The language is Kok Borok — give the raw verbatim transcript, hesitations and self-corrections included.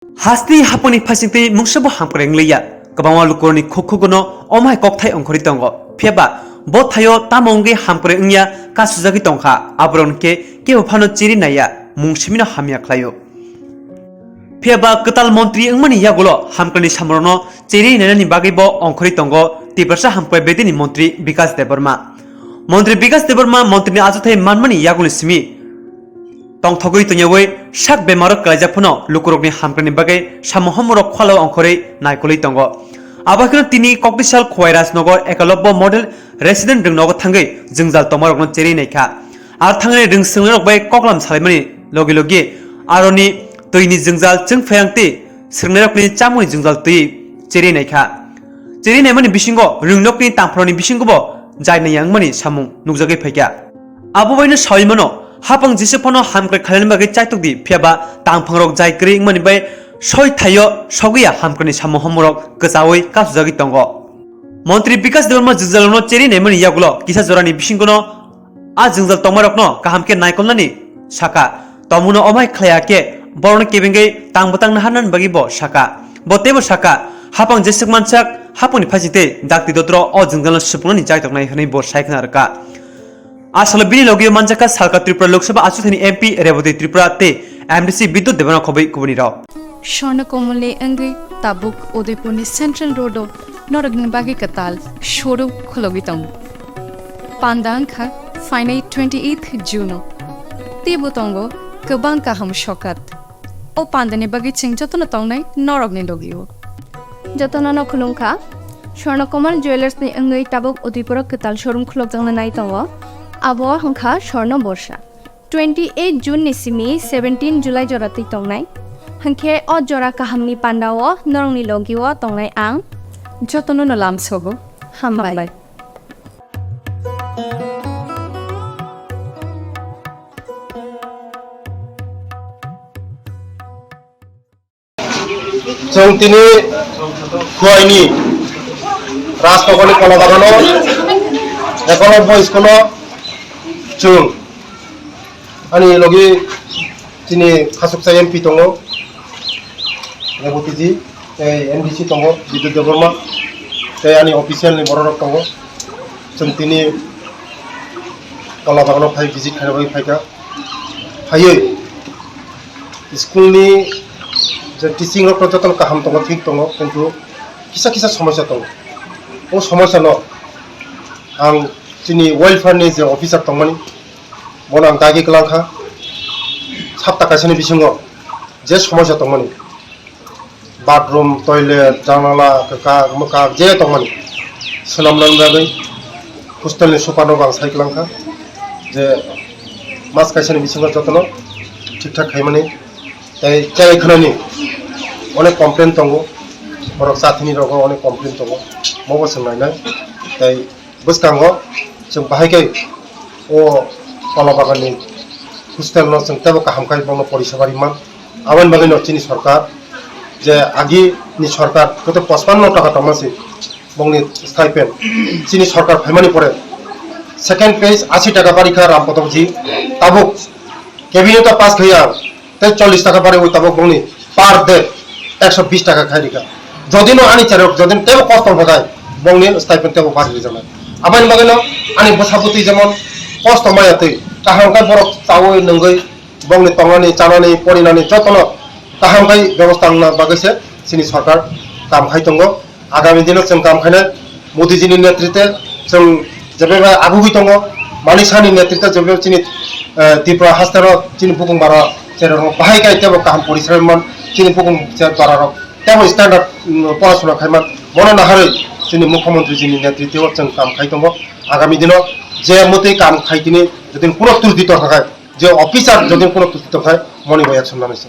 Hasteni hapangni phaisingtwi mungsabo hamkrai wngliya. Kwbangma lukurokni khukhugono omo hai kokthai ongkhorwi tongo. Phiyaba bo thaio tamo wngwi hamkrai wngya kasujagwi tongkha, aborokno khe kebo phano chiri naiya, mung simino hamya khlaio. Phiyaba kwtal montri wngmani yagulo hamkraini samungno chiri nainani bagwi bo ongkhorwi tongo Tiprasa hamkrai bedini montri Bikas Debbarma. Montri Bikas Debbarma montrini achukthai manmani yagulni simi tongthogwi tongyawi sak bemaro kwlaijak phano lukurokni hamkraini bagwi samung hamorok khwlao ongkhorwi naikolwi tongo. Abo kheno tini Koktisal Khowai Rajnagar Ekalobbo Model Resident rwngnogo thangwi jwngjal tongmarokno cherwi naikha. Aro thangwi rwng swrwngnairok bai koklam salaimani logi logi aroni twini jwngjal chwng phaiang tei swrwngnairokni chamungni jwngjal twi cherwi naikha. Cherwi naimani bisingo rwngnokni tangphrokni bisingobo jai naiya wngmani samung nukjagwi phaikha. Abo baino sawi mano, hapang jesa phano hamkrai khlaina bagwi chaitok di, phiyaba tangphangrok jai kwrwi wngmani bai soi thaio sogwi ya hamkraini samung hamorok kwchaui kasujagwi tongo. Montri Bikas Debbarma jwngjalrokno cherwi naimani yagulo kisa jorani bisingono a jwngjal tongmarokno kaham khe naikolnani saka. Tomono omai khlaiya khe borokno kebengwi tang bwtang naharnani bagwi bo saka. Bo teibo saka, hapang jeswk mansak hapangni phaising tei dakti dotro o jwngjalno supungnani chaitoknai hwnwi bo sai khna rwkha. A salo bini logi manjakha salka Tripura Lok Sabha achukthani M P Rebati Tripura tei M D C Bidyut Debbarma khobwi kubunirok. Swarna Komalni wngwi tabuk Udaipurni Central Road-o norokni bagwi kwtal showroom khulogwi tongo. Panda wngkha phainai twenty eighth June-o. Teibo tongo kwbang kaham sokat. O pandani bagwi chwng jotono tongnai norokni logi-o. Jotono no khulumkha. Swarna Komal Jewellers ni wngwi tabuk Udaipuro kwtal showroom khulokjakna nai tongo. Abo wngkha Swarna Borsa. Twenty eight June ni simi seventeen July jora twi tongnai. Hwnkhe o jora kahamni pandao norokni logi-o tongnai ang. Jotono no lamsogo. Hambai. Hambai. Chwng tini Khowaini Rajnagarni Kolabagano Ekolobbo School-o chwng ani logi chini khachuksa M P tongo, Rebati ji, tei M D C tongo, Bidyut Debbarma, tei ani official ni bororok tongo. Chwng tini Kolabagano phai visit khaina bagwi phaikha. Phaiwi school ni je teaching rok to jotono kaham tongo, thik tongo, kintu kisa kisa somosya tongo. O somosya no ang chini welfare ni je officer tongmani, bono ang dagi kwlangkha. Sapta kaisani bisingo je somosya tongmani, bathroom, toilet, janala, kwkak, mwkak je tongmani swnamnani bagwi hostel ni super no ang sai kwlangkha je mas kaisani bisingo jotono thik thak khaimani. Tei chai khwnani onek complain tongo, borok chathini rogo onek complain tongo, mobo chwng nainai. Tei bwskango chwng bahai khe o Kola Baganni hostel no chwng teibo kaham khai bono poriseba rimang. Aboni bagwi no chini sorkar je agi ni sorkar koto pachpanno taka tongma se bongni stipend. Chini sorkar phaimani pore second phase ashi taka barikha Ram Padap ji, tabuk cabinet o pass khaiya tei chollish taka bari oi tabuk bongni per day ekso bish taka khai rikha. Jodi no ani cherok jodi teibo kosto hwnkha khai bongni stipend teibo bari rijaknai. Aboni bagwi no ani bwsa bwtwi jemon kosto maya twi kaham khai borok chaui nungwi bongni tongnani, chanani, porinani jotono kaham khai bebostha wngna bagwi se chini sorkar kam khai tongo. Agami dino chwng kam khainai Modi jini netritwe chwng jebebe agugwi tongo, Manik Saha ni netritwe jebebe chini, eh, Tripura hastero chini bukung bara cherok bahai khai tebo kaham porisroi man, chini bukung che bara rok tebo standard, mm, porasona khai man, bono naharwi chini mukhyamantri jini netritwe chwng kam khai tongo. Agami dino je motwi kam khai tini jodi kuno turti tongkha khai, je officer jodi kuno turti tongkha khai, moni bo action nanai se.